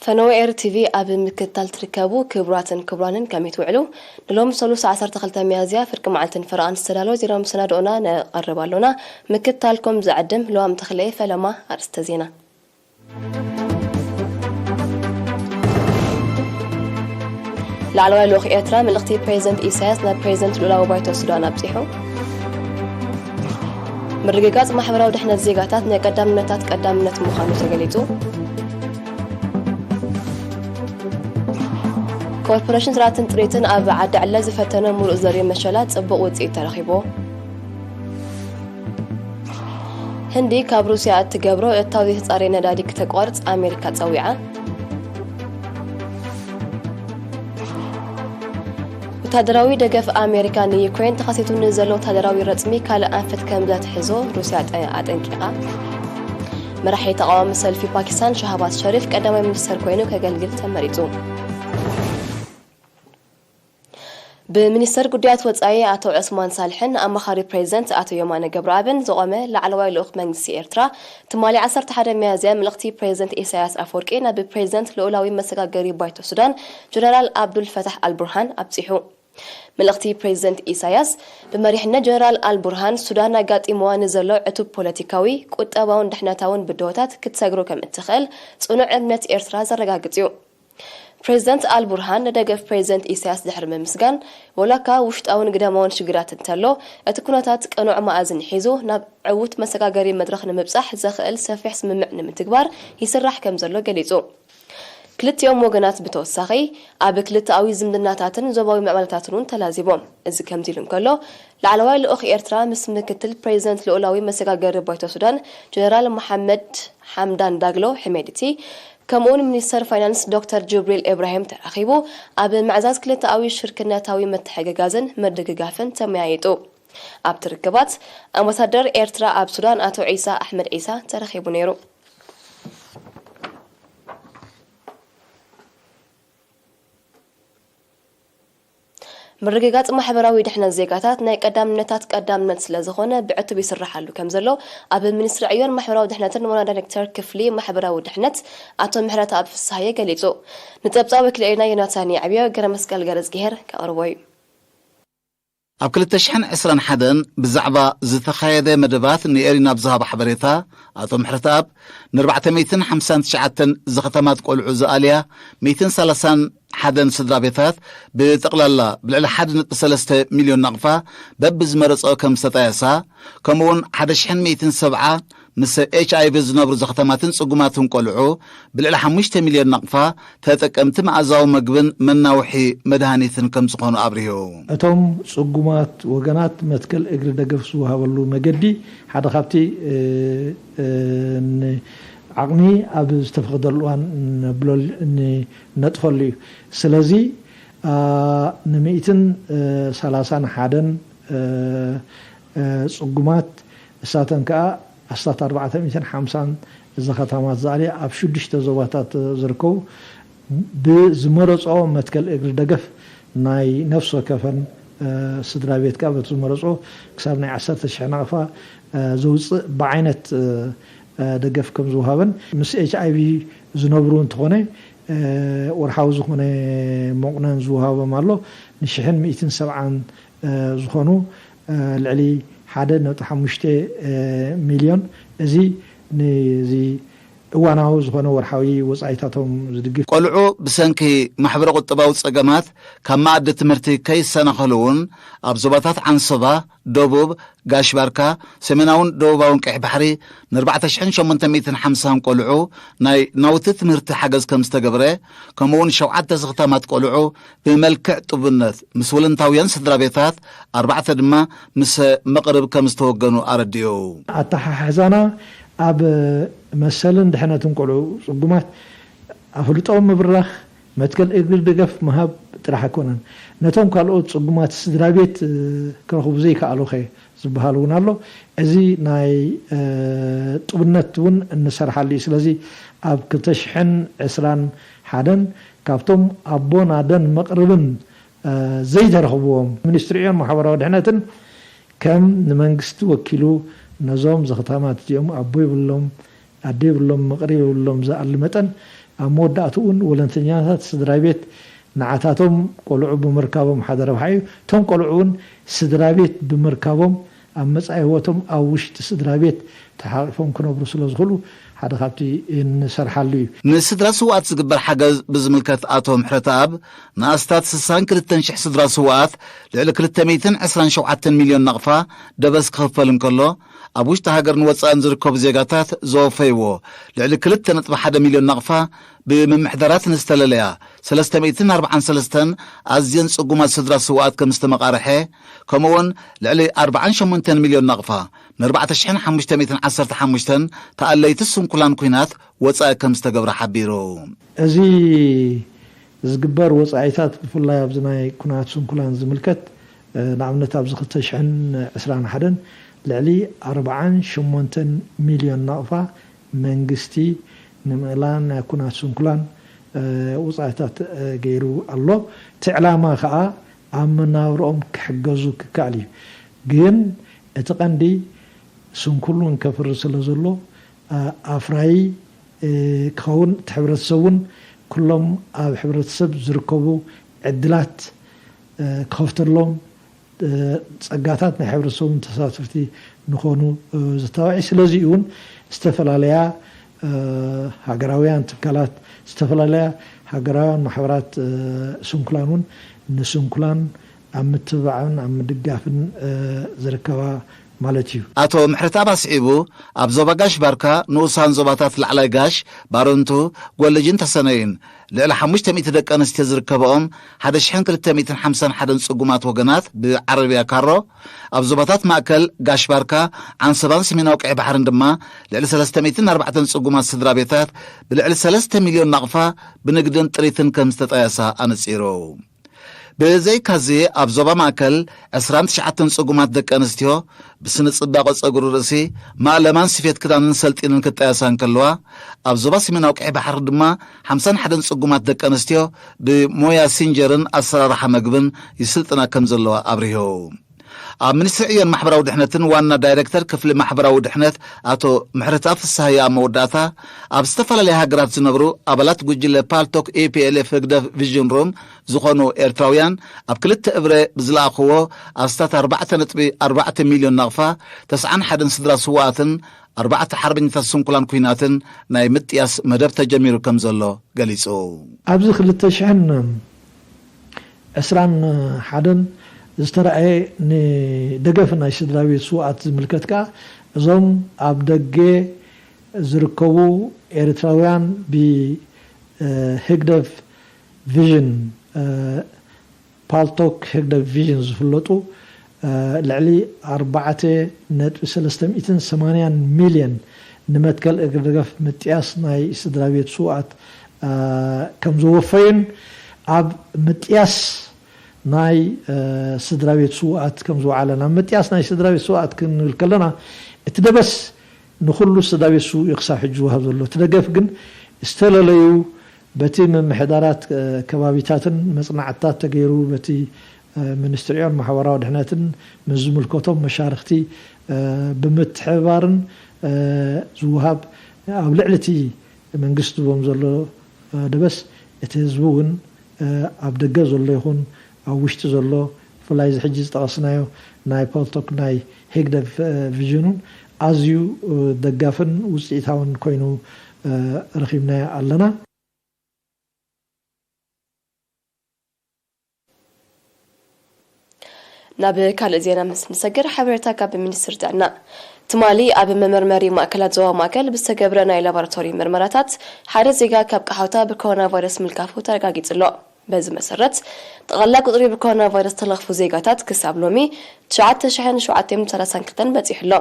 ፈነወ ኤሪ ቲቪ ኣብ ምክትታል ትርከቡ ክቡራትን ክቡራንን ከመይ ትውዕሉ? ንሎሚ ሰሉስ ዓሰርተ ክልተ ሚያዝያ ፍርቂ መዓልትን ፈረቓን ዝተዳለወ ዜና መሰናድኦና ነቐርብ ኣሎና። ምክትታልኩም ዝዕድም ልዋም ተኽለየ። ፈለማ ኣርእስተ ዜና። ላዕለዋይ ልኡኽ ኤርትራ ምልእኽቲ ፕሬዚደንት ኢሳያስ ናብ ፕሬዚደንት ልኡላዊ ባይቶ ሱዳን ኣብጺሑ። ምርግጋጽ ማሕበራዊ ድሕነት ዜጋታት ናይ ቀዳምነታት ቀዳምነት ምዃኑ ተገሊጹ። ኮርፖሬሽን ስራሕትን ጥሪትን ኣብ ዓዲ ዕለ ዝፈተነ ሙሩእ ዘርኢ መሸላ ጽቡቕ ውጽኢት ተረኺቡ። ህንዲ ካብ ሩስያ እትገብሮ እታው ዘይተጻረየ ነዳዲ ክተቋርጽ ኣሜሪካ ጸዊዓ። ወታደራዊ ደገፍ ኣሜሪካ ንዩክሬን ተኸሲቱ ንዘሎ ወታደራዊ ረጽሚ ካልእ ኣንፈት ከም ዘትሕዞ ሩስያ ጠ-፣ ኣጠንቂቓ። መራሒ ተቓዋሚ ሰልፊ ፓኪስታን ሻህባዝ ሸሪፍ ቀዳማይ ሚኒስተር ኮይኑ ከገልግል ተመሪጹ። ብሚኒስተር ጉዳያት ወጻኢ ኣቶ ዑስማን ሳልሕን ኣማኻሪ ፕሬዚደንት ኣቶ የማነ ገብረኣብን ዝቖመ ላዕለዋይ ልኡኽ መንግስቲ ኤርትራ ትማሊ ዓሰርተ ሓደ ሚያዝያ ምልእኽቲ ፕሬዚደንት ኢሳያስ ኣፈወርቂ ናብ ፕሬዚደንት ልኡላዊ መሰጋገሪ ባይቶ ሱዳን ጀነራል ኣብዱል ፈታሕ ኣልቡርሃን ኣብጺሑ። ምልእኽቲ ፕሬዚደንት ኢሳያስ ብመሪሕነት ጀነራል ኣልቡርሃን ሱዳን ኣጋጢምዋ ንዘሎ ዕቱብ ፖለቲካዊ፣ ቁጠባውን ድሕነታውን ብድሆታት ክትሰግሮ ከም እትኽእል ጽኑዕ እምነት ኤርትራ ዘረጋግጽ እዩ። ፕሬዚደንት ኣልቡርሃን ንደገፍ ፕሬዚደንት ኢሳያስ ድሕሪ ምምስጋን፣ ወላካ ውሽጣውን ግዳማውን ሽግራት እንተሎ፣ እቲ ኩነታት ቅኑዕ መኣዝን ሒዙ ናብ ዕዉት መሰጋገሪ መድረኽ ንምብጻሕ ዘኽእል ሰፊሕ ስምምዕ ንምትግባር ይስራሕ ከም ዘሎ ገሊጹ። ክልቲኦም ወገናት ብተወሳኺ፣ ኣብ ክልተኣዊ ዝምድናታትን ዞባዊ ምዕባለታትን እውን ተላዚቦም። እዚ ከምዚ ኢሉ እንከሎ፣ ላዕለዋይ ልኡኽ ኤርትራ ምስ ምክትል ፕሬዚደንት ልኡላዊ መሰጋገሪ ባይቶ ሱዳን ጀነራል መሓመድ ሓምዳን ዳግሎ ሕሜድቲ፣ ከምኡውን ሚኒስተር ፋይናንስ ዶክተር ጅብሪል ኢብራሂም ተራኺቡ ኣብ ምዕዛዝ ክልተኣዊ ሽርክነታዊ ምትሕግጋዝን ምድግጋፍን ተመያይጡ። ኣብቲ ርክባት፣ ኣምባሳደር ኤርትራ ኣብ ሱዳን ኣቶ ዒሳ ኣሕመድ ዒሳ ተረኺቡ ነይሩ። ምርግጋጽ ማሕበራዊ ድሕነት ዜጋታት ናይ ቀዳምነታት ቀዳምነት ስለ ዝኾነ ብዕቱብ ይስራሓሉ ከም ዘሎ ኣብ ሚኒስትሪ ዕዮን ማሕበራዊ ድሕነትን ዋና ዳይሬክተር ክፍሊ ማሕበራዊ ድሕነት ኣቶ ምሕረተኣብ ፍስሃየ ገሊጹ። ንጸብጻብ ወኪል ኤሪና ዮናታን የዕብዮ ገረመስቀል ገረዝግሄር ከቕርቦ እዩ። ኣብ ክልተ ሽሕን ዕስራን ሓደን ብዛዕባ ዝተኻየደ መደባት ንኤሪና ኣብ ዝሃቦ ሓበሬታ፣ ኣቶ ምሕረተኣብ ንኣርባዕተ ሚእትን ሓምሳን ትሽዓተን ዘኸተማት ቆልዑ ዝኣልያ ሚእትን ሰላሳን ሓደን ስድራ ቤታት ብጠቕላላ ብልዕሊ ሓደ ነጥቢ ሰለስተ ሚልዮን ናቕፋ በብዝመረጾ ከም ዝተጣየሳ፣ ከምኡውን ሓደ ሽሕን ሚእትን ሰብዓ ምስ ኤች ኣይ ቪ ዝነብሩ ዘኸተማትን ጽጉማትን ቆልዑ ብልዕሊ ሓሙሽተ ሚልዮን ናቕፋ ተጠቀምቲ መኣዛዊ መግብን መናውሒ መድሃኒትን ከም ዝኾኑ ኣብሪሁ። እቶም ጽጉማት ወገናት መትከል እግሪ ደገፍ ዝወሃበሉ መገዲ ሓደ ካብቲ፣ እ፣ እ፣ ን-፣ ዓቕሚ ኣብ ዝተፈቕደሉ እዋን ንብሎ-፣ ንነጥፈሉ እዩ። ስለዚ፣ አ፣ ንሚእትን ሰላሳን ሓደን፣ እ፣ እ፣ ጽጉማት እሳተን ከኣ ኣስታት ኣርባዕተ ሚእትን ሓምሳን ዘኸተማት ዝኣልያ ኣብ ሽዱሽተ ዞባታት ዝርከቡ ብዝመረጾ መትከል እግሪ ደገፍ ናይ ነፍሲ ወከፈን፣ እ፣ ስድራ ቤት ከኣ በቲ ዝመረጾ ክሳብ ናይ ዓሰርተ ሽሕ ናቕፋ፣ እ፣ ዘውጽእ ብዓይነት፣ እ፣ እ፣ ደገፍ ከም ዝወሃበን ምስ ኤች ኣይ ቪ ዝነብሩ እንተኾነ፣ እ፣ ወርሓዊ ዝኾነ መቑነን ዝወሃቦም ኣሎ። ንሽሕን ሚእትን ሰብዓን፣ እ፣ ዝኾኑ፣ እ፣ ልዕሊ ሓደ ነጥቢ ሓሙሽተ ሚልዮን፣ እዚ ንዚ እዋናዊ ዝኾነ ወርሓዊ ወጻኢታቶም ዝድግፍ። ቆልዑ ብሰንኪ ማሕበረ ቁጠባዊ ጸገማት ካብ መኣዲ ትምህርቲ ከይሰናኸሉ እውን ኣብ ዞባታት ዓንሰባ፣ ደቡብ፣ ጋሽ ባርካ፣ ሰሜናውን ደቡባውን ቀይሕ ባሕሪ ንኣርባዕተ ሽሕን ሸሞንተ ሚእትን ሓምሳን ቆልዑ ናይ ናውቲ ትምህርቲ ሓገዝ ከም ዝተገብረ፣ ከምኡውን ሸውዓተ ዝኽታማት ቆልዑ ብመልክዕ ጥቡነት ምስ ወለንታውያን ስድራ ቤታት፣ ኣርባዕተ ድማ ምስ መቕርብ ከም ዝተወገኑ ኣረዲኡ። ኣተሓሕዛና ኣብ መሰልን ድሕነትን ቆልዑ ጽጉማት ኣፍልጦ ምብራኽ፣ መትከል እግሪ ደገፍ ምሃብ ጥራሕ ኣይኮነን። ነቶም ካልኦት ጽጉማት ስድራ ቤት፣ እ፣ ክረኽቡ ዘይከኣሉኸ ዝበሃል እውን ኣሎ። እዚ ናይ፣ እ፣ ጥቡነት እውን እንሰርሓሉ እዩ። ስለዚ ኣብ ክልተ ሽሕን ዕስራን ሓደን ካብቶም ኣቦን ኣደን መቕርብን፣ እ፣ ዘይተረኽብዎም ሚኒስትሪ ዕዮን ማሕበራዊ ድሕነትን ከም ንመንግስቲ ወኪሉ ነዞም ዘኽታማት እዚኦም ኣቦ ይብሎም፣ ኣደ ይብሎም፣ መቕርብ ይብሎም ዝኣሊ መጠን ኣብ መወዳእትኡ እውን ወለንተኛታት ስድራ ቤት ንዓታቶም ቆልዑ ብምርካቦም ሓደ ረብሓ እዩ። እቶም ቆልዑ እውን ስድራ ቤት ብምርካቦም ኣብ መጻኢ ህይወቶም ኣብ ውሽጢ ስድራ ቤት ተሓቒፎም ክነብሩ ስለ ዝኽእሉ ሓደ ካብቲ እንሰርሓሉ እዩ። ንስድራ ስውኣት ዝግበር ሓገዝ ብዝምልከት ኣቶ ምሕረተኣብ ንኣስታት ስሳን ክልተን ሽሕ ስድራ ስውኣት ልዕሊ ክልተ ሚእትን ዕስራን ሸውዓተን ሚልዮን ናቕፋ ደበስ ክኽፈል እንከሎ፣ ኣብ ውሽጢ ሃገርን ወጻእን ዝርከቡ ዜጋታት ዘወፈይዎ ልዕሊ ክልተ ነጥቢ ሓደ ሚልዮን ናቕፋ ብምምሕዳራት ንዝተለለያ ሰለስተ ሚእትን ኣርባዓን ሰለስተን ኣዝየን ጽጉማት ስድራ ስውኣት ከም ዝተመቓርሐ፣ ከምኡውን ልዕሊ ኣርባዓን ሸሞንተን ሚልዮን ናቕፋ ንኣርባዕተ ሽሕን ሓሙሽተ ሚእትን ዓሰርተ ሓሙሽተን ተኣለይቲ ስንኩላን ኲናት ወጻኢ ከም ዝተገብረ ሓቢሩ። እዚ ዝግበር ወጻኢታት ብፍላይ ኣብዚ ናይ ኩናት ስንኩላን ዝምልከት፣ እ፣ ንኣብነት ኣብዚ ክልተ ሽሕን ዕስራን ሓደን ልዕሊ ኣርባዓን ሸሞንተን ሚልዮን ናቕፋ መንግስቲ ንምእላን ናይ ኩናት ስንኩላን፣ እ፣ ወጻኢታት፣ እ፣ ገይሩ ኣሎ። እቲ ዕላማ ከኣ ኣብ መናብርኦም ክሕገዙ ክከኣል እዩ። ግን እቲ ቀንዲ ስንኩል እውን ከፍሪ ስለ ዘሎ፣ እ፣ ኣፍራዪ፣ እ፣ ክኸውን፣ እቲ ሕብረተሰብ እውን ኩሎም ኣብ ሕብረተሰብ ዝርከቡ ዕድላት፣ እ፣ ክኸፍተሎም፣ እ፣ ጸጋታት ናይ ሕብረተሰብ እውን ተሳተፍቲ ንኾኑ፣ እ፣ ዘተባብዕ። ስለዚ እውን ዝተፈላለያ፣ እ፣ ሃገራውያን ትካላት፣ ዝተፈላለያ ሃገራውያን ማሕበራት፣ እ፣ ስንኩላን እውን ንስንኩላን ኣብ ምትብባዕን ኣብ ምድጋፍን፣ እ፣ ዝርከባ ማለት እዩ። ኣቶ ምሕረተኣብ ኣስዒቡ፣ ኣብ ዞባ ጋሽ ባርካ ንኡሳን ዞባታት ላዕላይ ጋሽ፣ ባረንቱ፣ ጎለጅን ተሰነይን ልዕሊ ሓሙሽተ ሚእቲ ደቂ ኣንስትዮ ዝርከበኦም ሓደ ሽሕን ክልተ ሚእትን ሓምሳን ሓደን ጽጉማት ወገናት ብዓረብያ ካሮ፣ ኣብ ዞባታት ማእከል ጋሽ ባርካ፣ ዓንሰባን ሰሜናዊ ቀይሕ ባሕርን ድማ ልዕሊ ሰለስተ ሚእትን ኣርባዕተን ጽጉማት ስድራ ቤታት ብልዕሊ ሰለስተ ሚልዮን ናቕፋ ብንግድን ጥሪትን ከም ዝተጣየሳ ኣነጺሩ። ብዘይካዚ ኣብ ዞባ ማእከል ዕስራን ትሽዓተን ጽጉማት ደቂ ኣንስትዮ ብስነ ጽባቐ ጸጉሪ ርእሲ፣ ማእለማን ስፌት ክዳንን ሰልጢንን ክጣየሳ እንከለዋ፣ ኣብ ዞባ ሰሜናዊ ቀይሕ ባሕሪ ድማ ሓምሳን ሓደን ጽጉማት ደቂ ኣንስትዮ ብሞያ ሲንጀርን ኣሰራርሓ መግብን ይስልጥና ከም ዘለዋ ኣብሪሁ። ኣብ ሚኒስትሪ ዕዮን ማሕበራዊ ድሕነትን ዋና ዳይሬክተር ክፍሊ ማሕበራዊ ድሕነት ኣቶ ምሕረተኣብ ፍስሃየ ኣብ መወዳእታ፣ ኣብ ዝተፈላለያ ሃገራት ዝነብሩ ኣባላት ጉጅለ ፓልቶክ ኢ ፒ ኤል ኤፍ ህግደፍ ቪዥን ሩም ዝኾኑ ኤርትራውያን ኣብ ክልተ እብረ ብዝለኣኽዎ ኣስታት ኣርባዕተ ነጥቢ ኣርባዕተ ሚልዮን ናቕፋ ተስዓን ሓደን ስድራ ስውኣትን ኣርባዕተ ሓርበኛታት ስንኩላን ኲናትን ናይ ምጥያስ መደብ ተጀሚሩ ከም ዘሎ ገሊጹ። ኣብዚ ክልተ ሽሕን ዕስራን ሓደን ዝተራእየ ንደገፍ ናይ ስድራ ቤት ስውኣት ዝምልከት ከኣ፣ እዞም ኣብ ደገ ዝርከቡ ኤርትራውያን ብ፣ እ፣ ህግደፍ ቪዥን፣ እ፣ ፓልቶክ ህግደፍ ቪዥን ዝፍለጡ፣ እ፣ ልዕሊ ኣርባዕተ ነጥቢ ሰለስተ ሚእትን ሰማንያን ሚልዮን ንመትከል እግሪ ደገፍ ምጥያስ ናይ ስድራ ቤት ስውኣት፣ እ፣ ከም ዘወፈዩን ኣብ ምጥያስ ናይ፣ እ፣ ስድራ ቤት ስውኣት ከም ዝወዓለን፣ ኣብ ምጥያስ ናይ ስድራ ቤት ስውኣት ክንብል ከለና፣ እቲ ደበስ ንኹሉ ስድራ ቤት ስውእ እዩ ክሳብ ሕጂ ዝወሃብ ዘሎ። እቲ ደገፍ ግን ዝተለለዩ በቲ ምምሕዳራት፣ እ፣ ከባቢታትን መጽናዕትታት ተገይሩ በቲ፣ እ፣ ሚኒስትሪ ዕዮን ማሕበራዊ ድሕነትን ምስ ዝምልከቶም መሻርኽቲ፣ እ፣ ብምትሕብባርን፣ እ፣ ዝወሃብ ኣብ ልዕሊ እቲ መንግስቲ ዝቦም ዘሎ፣ እ፣ ደበስ እቲ ህዝቢ እውን፣ እ፣ ኣብ ደገ ዘሎ ይኹን ኣብ ውሽጢ ዘሎ ብፍላይ እዚ ሕጂ ዝጠቐስናዮ ናይ ፓልቶክ ናይ ህግደፍ፣ እ፣ ቪዥኑን ኣዝዩ፣ እ፣ ደጋፍን ውፅኢታውን ኮይኑ፣ እ፣ ረኺብናዮ ኣለና። ናብ ካልእ ዜና ምስ ንሰግር፣ ሓበሬታ ካብ ሚኒስትሪ ጥዕና። ትማሊ ኣብ መመርመሪ ማእከላት ዞባ ማእከል ብዝተገብረ ናይ ላቦራቶሪ ምርመራታት ሓደ ዜጋ ካብ ቀሓውታ ብኮሮና ቫይረስ ምልካፉ ተረጋጊጹ ኣሎ። በዚ መሰረት፣ ጠቕላላ ቁጽሪ ብኮሮና ቫይረስ ዝተለኽፉ ዜጋታት ክሳብ ሎሚ ትሽዓተ ሽሕን ሸውዓተ ሚእትን ሰላሳን ክልተን በጺሑ ኣሎ።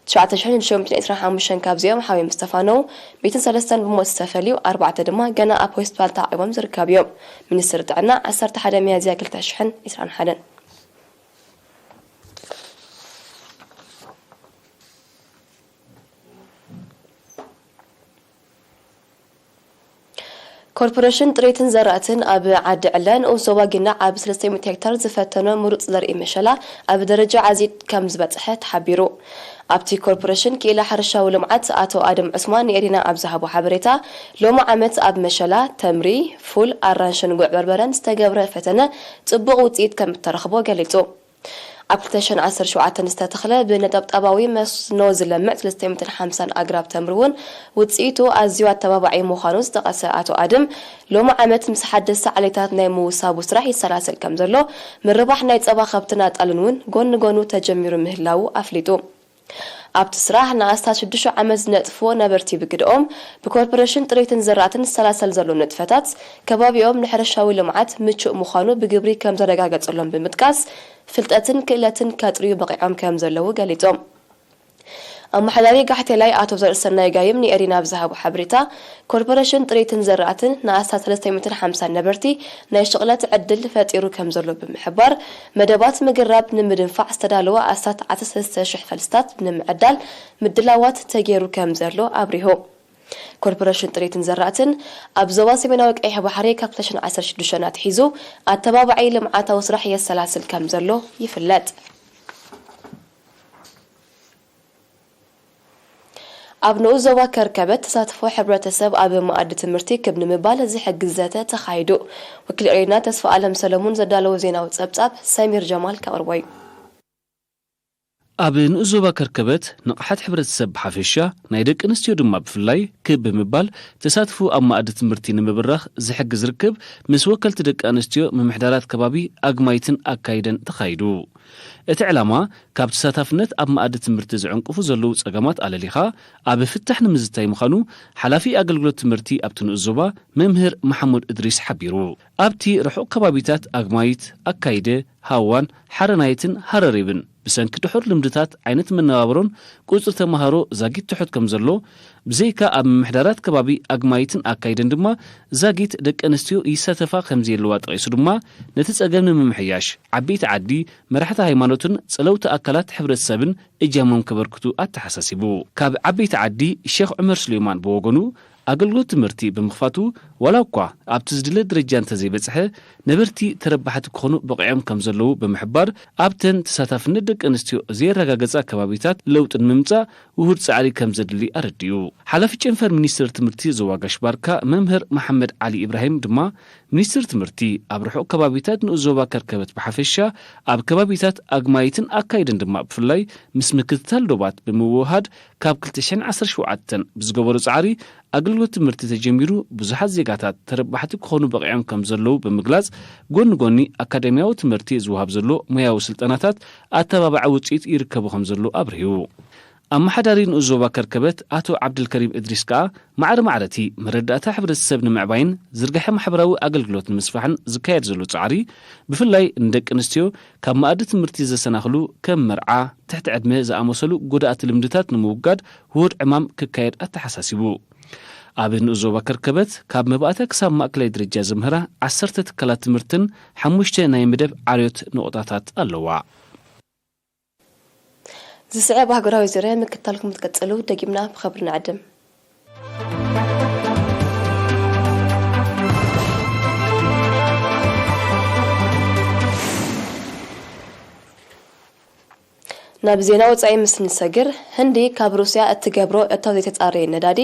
ትሽዓተ ሽሕን ሽዱሽተ ሚእትን ዕስራን ሓሙሽተን ካብዚኦም ሓውዮም ዝተፋነዉ፣ ሚእትን ሰለስተን ብሞት ዝተፈልዩ፣ ኣርባዕተ ድማ ገና ኣብ ሆስፒታል ተዓቒቦም ዝርከቡ እዮም። ሚኒስትሪ ጥዕና፣ ዓሰርተ ሓደ ሚያዝያ ክልተ ሽሕን ዕስራን ሓደን። ኮርፖሬሽን ጥሪትን ዘራእትን ኣብ ዓዲ ዕለ ንኡስ ዞባ ጊንዳዕ ኣብ ሰለስተ ሚእቲ ሄክታር ዝፈተኖ ምሩፅ ዘርኢ መሸላ ኣብ ደረጃ ዓዚድ ከም ዝበፅሐ ተሓቢሩ። ኣብቲ ኮርፖሬሽን ክኢላ ሕርሻዊ ልምዓት ኣቶ ኣደም ዑስማን ንኤሪና ኣብ ዝሃቦ ሓበሬታ፣ ሎሚ ዓመት ኣብ መሸላ፣ ተምሪ፣ ፉል፣ ኣራንሽን ጉዕ በርበረን ዝተገብረ ፈተነ ጽቡቕ ውጽኢት ከም እተረኽቦ ገሊጹ። ኣብ ክልተ ሽሕን ዓሰርተ ሸውዓተን ዝተተኽለ ብነጠብጣባዊ መስኖ ዝለምዕ ሰለስተ ሚእትን ሓምሳን ኣግራብ ተምሪ እውን ውጽኢቱ ኣዝዩ ኣተባባዒ ምዃኑ ዝጠቐሰ ኣቶ ኣድም፣ ሎሚ ዓመት ምስ ሓደስቲ ዓሌታት ናይ ምውሳቡ ስራሕ ይሰላሰል ከም ዘሎ፣ ምርባሕ ናይ ጸባ ከብትን ኣጣልን እውን ጎኒ ጎኑ ተጀሚሩ ምህላዉ ኣፍሊጡ። ኣብቲ ስራሕ ንኣስታት ሽዱሽተ ዓመት ዝነጥፍዎ ነበርቲ ብግደኦም፣ ብኮርፖሬሽን ጥሪትን ዘራእትን ዝሰላሰል ዘሎ ንጥፈታት፣ ከባቢኦም ንሕርሻዊ ልምዓት ምቹእ ምዃኑ ብግብሪ ከም ዘረጋገጸሎም ብምጥቃስ፣ ፍልጠትን ክእለትን ከጥርዩ በቒዖም ከም ዘለዉ ገሊጾም። ኣመሓዳሪ ጋሕቴላይ ኣቶ ዘርእሰናይ ጋይም ንኤሪና ኣብ ዝሃቦ ሓበሬታ፣ ኮርፖሬሽን ጥሪትን ዘራእትን ንኣስታት ሰለስተ ሚእትን ሓምሳን ነበርቲ ናይ ሽቕለት ዕድል ፈጢሩ ከም ዘሎ ብምሕባር፣ መደባት ምግራብ ንምድንፋዕ ዝተዳለወ ኣስታት ዓሰርተ ሰለስተ ሽሕ ፈልስታት ንምዕዳል ምድላዋት ተገይሩ ከም ዘሎ ኣብሪሁ። ኮርፖሬሽን ጥሪትን ዘራእትን ኣብ ዞባ ሰሜናዊ ቀይሕ ባሕሪ ካብ ክልተ ሽሕን ዓሰርተ ሽዱሽተን ኣትሒዙ ኣተባባዒ ልምዓታዊ ስራሕ የሰላስል ከም ዘሎ ይፍለጥ። ኣብ ንኡስ ዞባ ከርከበት ተሳትፎ ሕብረተሰብ ኣብ መኣዲ ትምህርቲ ክብ ንምባል ዝሕግዝ ዘተ ተኻይዱ። ወኪል ኤሪና ተስፋ ኣለም ሰለሙን ዘዳለዎ ዜናዊ ጸብጻብ ሰሚር ጀማል ከቕርቦ እዩ። ኣብ ንኡስ ዞባ ከርከበት ንቕሓት ሕብረተሰብ ብሓፈሻ ናይ ደቂ ኣንስትዮ ድማ ብፍላይ ክብ ብምባል ተሳትፎ ኣብ መኣዲ ትምህርቲ ንምብራኽ ዝሕግዝ ርክብ ምስ ወከልቲ ደቂ ኣንስትዮ ምምሕዳራት ከባቢ ኣግማይትን ኣካይደን ተኻይዱ። እቲ ዕላማ ካብ ተሳታፍነት ኣብ መኣዲ ትምህርቲ ዝዕንቅፉ ዘለዉ ጸገማት ኣለሊኻ ኣብ ፍታሕ ንምዝታይ ምዃኑ ሓላፊ ኣገልግሎት ትምህርቲ ኣብቲ ንኡስ ዞባ መምህር መሓሙድ እድሪስ ሓቢሩ። ኣብቲ ርሑቕ ከባቢታት ኣግማይት፣ ኣካይደ፣ ሃዋን፣ ሓረናይትን ሃረሪብን ብሰንኪ ድሑር ልምድታት ዓይነት መነባብሮን ቁጽሪ ተመሃሮ ዛጊት ትሑት ከም ዘሎ፣ ብዘይካ ኣብ ምምሕዳራት ከባቢ ኣግማይትን ኣካይደን ድማ ዛጊት ደቂ ኣንስትዮ ይሳተፋ ከም ዘየለዋ ጠቒሱ ድማ ነቲ ጸገም ንምምሕያሽ ዓበይቲ ዓዲ፣ መራሕቲ ሃይማኖትን ጸለውቲ ኣካላት ሕብረተሰብን እጃሞም ከበርክቱ ኣተሓሳሲቡ። ካብ ዓበይቲ ዓዲ ሼኽ ዑመር ሱሌማን ብወገኑ ኣገልግሎት ትምህርቲ ብምኽፋቱ ዋላ እኳ ኣብቲ ዝድለ ደረጃ እንተዘይበጽሐ ነበርቲ ተረባሕቲ ክኾኑ በቒዖም ከም ዘለዉ ብምሕባር ኣብተን ተሳታፍነት ደቂ ኣንስትዮ ዘየረጋገጻ ከባቢታት ለውጢ ንምምጻእ ውሁድ ጻዕሪ ከም ዘድሊ ኣረዲኡ። ሓላፊ ጨንፈር ሚኒስቴር ትምህርቲ ዞባ ጋሽ ባርካ መምህር መሓመድ ዓሊ ኢብራሂም ድማ ሚኒስትር ትምህርቲ ኣብ ርሑቕ ከባቢታት ንኡስ ዞባ ከርከበት ብሓፈሻ ኣብ ከባቢታት ኣግማይትን ኣካይደን ድማ ብፍላይ ምስ ምክትታል ዶባት ብምውህሃድ ካብ ክልተ ሽሕን ዓሰርተ ሸውዓተን ብዝገበሮ ጻዕሪ ኣገልግሎት ትምህርቲ ተጀሚሩ ብዙሓት ዜጋታት ተረባሕቲ ክኾኑ በቒዖም ከም ዘለዉ ብምግላጽ ጎኒ ጎኒ ኣካዳሚያዊ ትምህርቲ ዝወሃብ ዘሎ ሞያዊ ስልጠናታት ኣተባባዒ ውጽኢት ይርከቡ ከም ዘሎ ኣብሪሁ። ኣመሓዳሪ ንኡስ ዞባ ከርከበት ኣቶ ዓብደልከሪም እድሪስ ከኣ ማዕረ ማዕረቲ መረዳእታ ሕብረተሰብ ንምዕባይን ዝርግሐ ማሕበራዊ ኣገልግሎት ንምስፋሕን ዝካየድ ዘሎ ጻዕሪ ብፍላይ ንደቂ ኣንስትዮ ካብ መኣዲ ትምህርቲ ዘሰናኽሉ ከም መርዓ፣ ትሕቲ ዕድመ ዝኣመሰሉ ጎዳእቲ ልምድታት ንምውጋድ ውሁድ ዕማም ክካየድ ኣተሓሳሲቡ። ኣብ ንኡስ ዞባ ከርከበት ካብ መባእታ ክሳብ ማእከላይ ደረጃ ዝምህራ ዓሰርተ ትካላት ትምህርትን ሓሙሽተ ናይ መደብ ዓርዮት ነቑጣታት ኣለዋ። ዝስዕብ ሃገራዊ ዙርያ ምክትታልኩም ክትቀጽሉ ደጊምና ብኽብሪ ንዕድም። ናብ ዜና ወጻኢ ምስ ንሰግር፣ ህንዲ ካብ ሩስያ እትገብሮ እታው ዘይተጻረየ ነዳዲ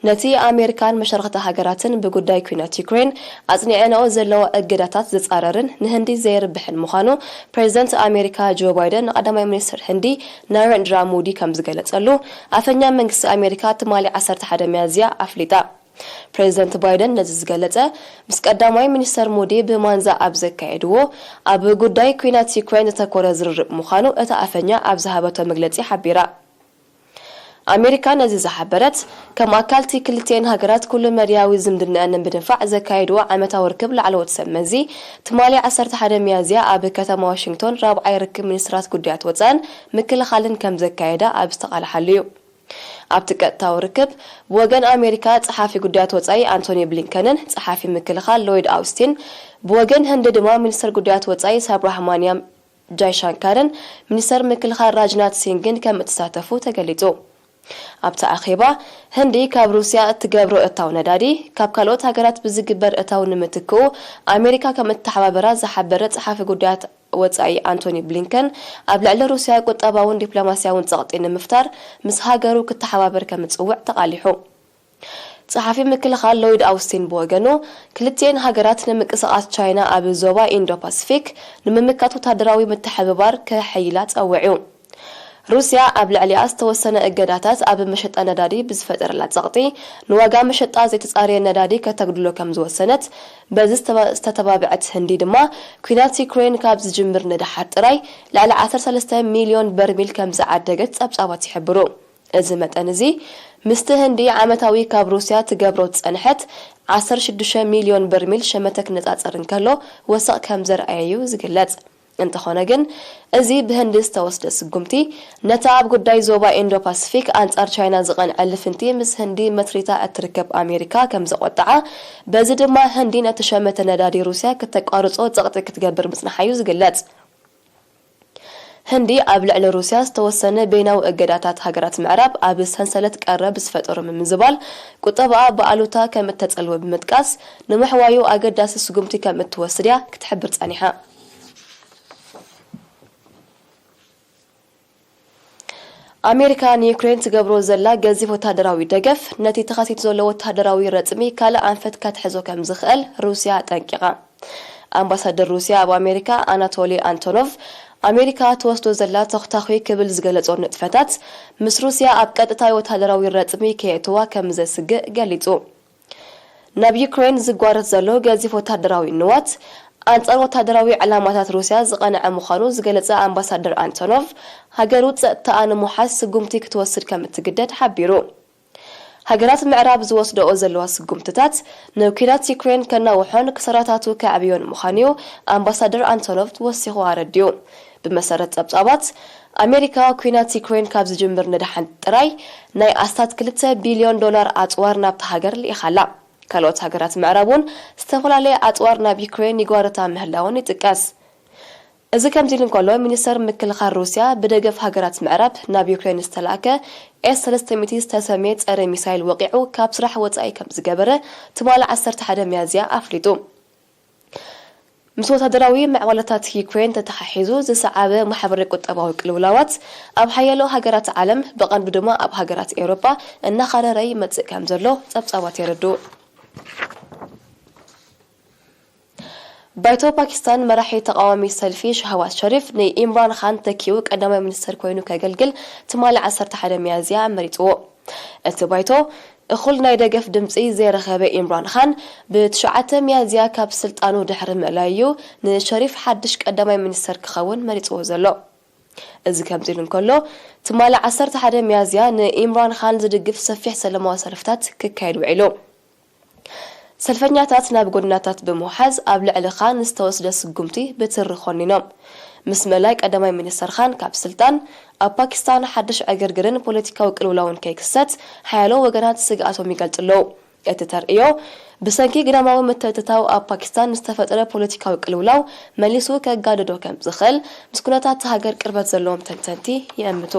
ነቲ ኣሜሪካን መሻርኽቲ ሃገራትን ብጉዳይ ኲናት ዩክሬን ኣጽኒዐንኦ ዘለዋ እገዳታት ዝጻረርን ንህንዲ ዘየርብሕን ምዃኑ ፕሬዚደንት ኣሜሪካ ጆ ባይደን ንቀዳማይ ሚኒስትር ህንዲ ናሬንድራ ሞዲ ከም ዝገለጸሉ ኣፈኛ መንግስቲ ኣሜሪካ ትማሊ ዓሰርተ ሓደ ሚያዝያ ኣፍሊጣ። ፕሬዚደንት ባይደን ነዚ ዝገለጸ ምስ ቀዳማይ ሚኒስተር ሞዲ ብማንዛ ኣብ ዘካየድዎ ኣብ ጉዳይ ኲናት ዩክሬን ዘተኮረ ዝርርብ ምዃኑ እታ ኣፈኛ ኣብ ዝሃበቶ መግለጺ ሓቢራ። ኣሜሪካ ነዚ ዝሓበረት ከም ኣካልቲ ክልቲኤን ሃገራት ኩሉ መድያዊ ዝምድናኣን ንምድንፋዕ ዘካየድዎ ዓመታዊ ርክብ ላዕለዎት ሰብ መዚ ትማሊ ዓሰርተ ሓደ ሚያዝያ ኣብ ከተማ ዋሽንግቶን ራብዓይ ርክብ ሚኒስትራት ጉዳያት ወጻእን ምክልኻልን ከም ዘካየዳ ኣብ ዝተቓልሓሉ እዩ። ኣብቲ ቀጥታዊ ርክብ ብወገን ኣሜሪካ ጸሓፊ ጉዳያት ወጻኢ ኣንቶኒ ብሊንከንን ጸሓፊ ምክልኻል ሎይድ ኣውስቲን፣ ብወገን ህንዲ ድማ ሚኒስትር ጉዳያት ወጻኢ ሳብራህማንያም ጃይሻንካርን ሚኒስተር ምክልኻል ራጅናት ሲንግን ከም እተሳተፉ ተገሊጹ። ኣብቲ ኣኼባ፣ ህንዲ ካብ ሩስያ እትገብሮ እታው ነዳዲ ካብ ካልኦት ሃገራት ብዝግበር እታው ንምትክኡ ኣሜሪካ ከም እተሓባበራ ዝሓበረ ጸሓፊ ጉዳያት ወጻኢ ኣንቶኒ ብሊንከን፣ ኣብ ልዕሊ ሩስያ ቁጠባውን ዲፕሎማስያውን ጸቕጢ ንምፍጣር ምስ ሃገሩ ክተሓባበር ከም ዝጽውዕ ተቓሊሑ። ጸሓፊ ምክልኻል ሎይድ ኣውስቲን ብወገኑ፣ ክልቲኤን ሃገራት ንምንቅስቓስ ቻይና ኣብ ዞባ ኢንዶ ፓሲፊክ ንምምካት ወታደራዊ ምትሕብባር ከሐይላ ጸዊዑ። ሩስያ ኣብ ልዕሊኣ ዝተወሰነ እገዳታት ኣብ መሸጣ ነዳዲ ብዝፈጠረላ ጸቕጢ፣ ንዋጋ መሸጣ ዘይተጻረየ ነዳዲ ከተጉድሎ ከም ዝወሰነት በዚ ዝተባ-፣ ዝተተባብዐት ህንዲ ድማ፣ ኲናት ዩክሬን ካብ ዝጅምር ንደሓር ጥራይ ልዕሊ ዓሰርተ ሰለስተ ሚልዮን በርሚል ከም ዝዓደገት ጸብጻባት ይሕብሩ። እዚ መጠን እዚ ምስቲ ህንዲ ዓመታዊ ካብ ሩስያ ትገብሮ ዝጸንሐት ዓሰርተ ሽዱሽተ ሚልዮን በርሚል ሸመተ ክነጻጸር እንከሎ ወሰቕ ከም ዘርኣየ እዩ ዝግለጽ። እንተኾነ ግን፣ እዚ ብህንዲ ዝተወስደ ስጉምቲ፣ ነታ ኣብ ጉዳይ ዞባ ኢንዶ ፓሲፊክ ኣንጻር ቻይና ዝቐንዐ ልፍንቲ ምስ ህንዲ መትሪታ እትርከብ ኣሜሪካ ከም ዘቖጥዓ፣ በዚ ድማ ህንዲ ነቲ ሸመተ ነዳዲ ሩስያ ክተቋርጾ ጸቕጢ ክትገብር ምጽንሓ እዩ ዝግለጽ። ህንዲ ኣብ ልዕሊ ሩስያ ዝተወሰነ በይናዊ እገዳታት ሃገራት ምዕራብ ኣብ ሰንሰለት ቀረብ ዝፈጠሮ ምምዝባል ቁጠባኣ ብኣሉታ ከም እተጸልዎ ብምጥቃስ፣ ንምሕዋዩ ኣገዳሲ ስጉምቲ ከም እትወስድ እያ ክትሕብር ጸኒሓ። ኣሜሪካ ንዩክሬን ትገብሮ ዘላ ገዚፍ ወታደራዊ ደገፍ፣ ነቲ ተኸሲቱ ዘሎ ወታደራዊ ረጽሚ ካልእ ኣንፈት ከትሕዞ ከም ዝኽእል ሩስያ ኣጠንቂቓ። ኣምባሳደር ሩስያ ኣብ ኣሜሪካ ኣናቶሊ ኣንቶኖቭ፣ ኣሜሪካ ትወስዶ ዘላ ተኹታኹይ ክብል ዝገለጾ ንጥፈታት፣ ምስ ሩስያ ኣብ ቀጥታዊ ወታደራዊ ረጽሚ ከየእትዋ ከም ዘስግእ ገሊጹ። ናብ ዩክሬን ዝጓረት ዘሎ ገዚፍ ወታደራዊ ንዋት፣ ኣንጻር ወታደራዊ ዕላማታት ሩስያ ዝቐንዐ ምዃኑ ዝገለጸ ኣምባሳደር ኣንቶኖቭ፣ ሃገሩ ጸጥታኣ ንምውሓስ ስጉምቲ ክትወስድ ከም እትግደድ ሓቢሩ። ሃገራት ምዕራብ ዝወስደኦ ዘለዋ ስጉምትታት፣ ንኲናት ዩክሬን ከናውሖን ክሳራታቱ ከዕብዮን ምዃኑ'ዩ ኣምባሳደር ኣንቶኖቭ ወሲኹ ኣረዲኡ። ብመሰረት ጸብጻባት፣ ኣሜሪካ ኲናት ዩክሬን ካብ ዝጅምር ንደሓን ጥራይ ናይ ኣስታት ክልተ ቢልዮን ዶላር ኣጽዋር ናብታ ሃገር ልኢኻ'ላ። ካልኦት ሃገራት ምዕራብ እውን ዝተፈላለየ ኣጽዋር ናብ ዩክሬን ይጓርታ ምህላወን ይጥቀስ። እዚ ከምዚ ኢሉ እንከሎ፣ ሚኒስተር ምክልኻል ሩስያ ብደገፍ ሃገራት ምዕራብ ናብ ዩክሬን ዝተላእከ ኤስ ሰለስተ ሚእቲ ዝተሰምየ ጸረ ሚሳይል ወቒዑ ካብ ስራሕ ወጻኢ ከም ዝገበረ ትማሊ ዓሰርተ ሓደ ሚያዝያ ኣፍሊጡ። ምስ ወታደራዊ ምዕባለታት ዩክሬን ተተሓሒዙ ዝሰዓበ ማሕበረ ቁጠባዊ ቅልውላዋት ኣብ ሓያሎ ሃገራት ዓለም፣ ብቐንዱ ድማ ኣብ ሃገራት ኤውሮጳ እናኻረረ ይመጽእ ከም ዘሎ ጸብጻባት የረድኡ። ባይቶ ፓኪስታን መራሒ ተቓዋሚ ሰልፊ ሻህባዝ ሸሪፍ ንኢምራን ኻን ተኪኡ ቀዳማይ ሚኒስተር ኮይኑ ከገልግል ትማሊ ዓሰርተ ሓደ ሚያዝያ መሪጽዎ። እቲ ባይቶ እኹል ናይ ደገፍ ድምጺ ዘይረኸበ ኢምራን ኻን ብትሽዓተ ሚያዝያ ካብ ስልጣኑ ድሕሪ ምእላዩ ንሸሪፍ ሓድሽ ቀዳማይ ሚኒስተር ክኸውን መሪጽዎ ዘሎ። እዚ ከምዚ ኢሉ እንከሎ፣ ትማሊ ዓሰርተ ሓደ ሚያዝያ ንኢምራን ኻን ዝድግፍ ሰፊሕ ሰላማዊ ሰልፍታት ክካየድ ውዒሉ። ሰልፈኛታት ናብ ጎደናታት ብምውሓዝ ኣብ ልዕሊ ኻን ዝተወስደ ስጉምቲ ብትሪ ኮኒኖም። ምስ ምእላይ ቀዳማይ ሚኒስተር ኻን ካብ ስልጣን፣ ኣብ ፓኪስታን ሓድሽ ዕግርግርን ፖለቲካዊ ቅልውላውን ከይክሰት ሓያሎ ወገናት ስግኣቶም ይገልጹ ኣለዉ። እቲ ተርእዮ፣ ብሰንኪ ግዳማዊ ምትእትታው ኣብ ፓኪስታን ዝተፈጠረ ፖለቲካዊ ቅልውላው መሊሱ ከጋድዶ ከም ዝኽእል ምስ ኩነታት እታ ሃገር ቅርበት ዘለዎም ተንተንቲ ይእምቱ።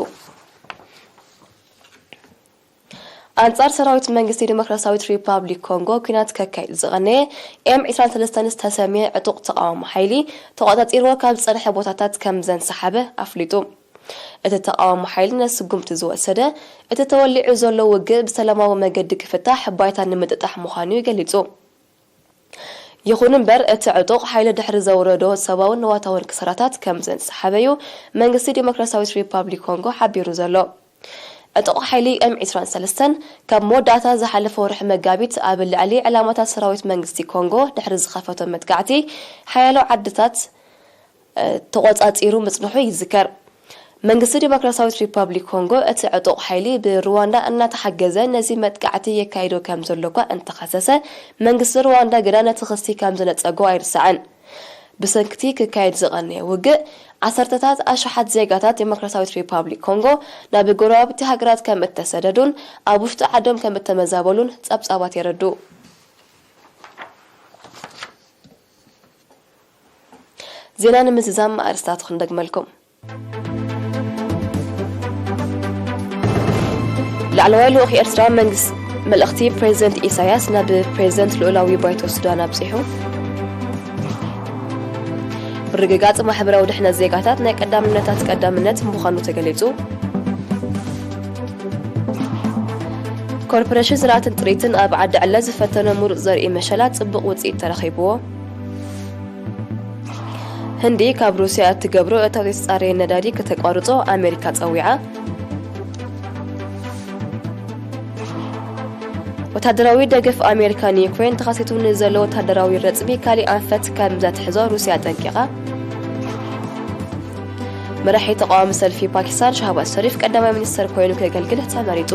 ኣንጻር ሰራዊት መንግስቲ ዲሞክራሲያዊት ሪፓብሊክ ኮንጎ ኲናት ከካይድ ዝቐነየ ኤም ዕስራን ሰለስተን ዝተሰምየ ዕጡቕ ተቓውሞ ሓይሊ፣ ተቖጻጺርዎ ካብ ዝጸንሐ ቦታታት ከም ዘንሰሓበ ኣፍሊጡ። እቲ ተቓውሞ ሓይሊ ነቲ ስጉምቲ ዝወሰደ፣ እቲ ተወሊዑ ዘሎ ውግእ ብሰላማዊ መገዲ ክፍታሕ ባይታ ንምጥጣሕ ምዃኑ እዩ ገሊጹ። ይኹን እምበር፣ እቲ ዕጡቕ ሓይሊ ድሕሪ ዘውረዶ ሰብኣውን ንዋታውን ክሳራታት ከም ዘንሰሓበ እዩ መንግስቲ ዲሞክራሲያዊት ሪፓብሊክ ኮንጎ ሓቢሩ ዘሎ። ዕጡቕ ሓይሊ ኤም ዕስራን ሰለስተን ካብ መወዳእታ ዝሓለፈ ወርሒ መጋቢት ኣብ ልዕሊ ዕላማታት ሰራዊት መንግስቲ ኮንጎ ድሕሪ ዝኸፈቶ መጥቃዕቲ፣ ሓያሎ ዓድታት ተቖጻጺሩ ምጽንሑ ይዝከር። መንግስቲ ዲሞክራሲያዊት ሪፓብሊክ ኮንጎ፣ እቲ ዕጡቕ ሓይሊ ብሩዋንዳ እናተሓገዘ ነዚ መጥቃዕቲ የካይዶ ከም ዘሎ እኳ እንተኸሰሰ፣ መንግስቲ ሩዋንዳ ግና ነቲ ክሲ ከም ዝነጸጎ ኣይርሳዕን። ብሰንክቲ ክካየድ ዝቐነየ ውግእ፣ ዓሰርተታት ኣሽሓት ዜጋታት ዲሞክራሲያዊት ሪፓብሊክ ኮንጎ ናብ ጎረባብቲ ሃገራት ከም እተሰደዱን ኣብ ውሽጢ ዓዶም ከም እተመዛበሉን ጸብጻባት የረድኡ። ዜና ንምዝዛም ኣርእስታት ክንደግመልኩም። ላዕለዋይ ልኡኽ ኤርትራ መንግስቲ መልእኽቲ ፕሬዝደንት ኢሳያስ ናብ ፕሬዝደንት ልኡላዊ ባይቶ ሱዳን ኣብጺሑ። ምርግጋጽ ማሕበራዊ ድሕነት ዜጋታት ናይ ቀዳምነታት ቀዳምነት ምዃኑ ተገሊጹ። ኮርፖሬሽን ዝራእትን ጥሪትን ኣብ ዓዲ ዕለ ዝፈተነ ምሩጽ ዘርኢ መሸላ ጽቡቕ ውጽኢት ተረኺብዎ። ህንዲ ካብ ሩስያ እትገብሮ እታው ዘይተጻረየ ነዳዲ ከተቋርጾ ኣሜሪካ ጸዊዓ። ወታደራዊ ደገፍ ኣሜሪካ ንዩክሬን ተኸሲቱ ንዘሎ ወታደራዊ ረጽሚ ካሊእ ኣንፈት ከም ዘትሕዞ ሩስያ ኣጠንቂቓ። መራሒ ተቃዋሚ ሰልፊ ፓኪስታን ሻህባዝ ሸሪፍ ቀዳማይ ሚኒስተር ኮይኑ ከገልግል ተመሪጡ።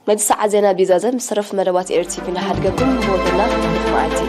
ነዚ ሰዓት ዜና ቢዛዘ ምስ ተረፉ መደባት ኤርቲቪ ንሓድገኩም ብወገና ብሩኽ መዓልቲ።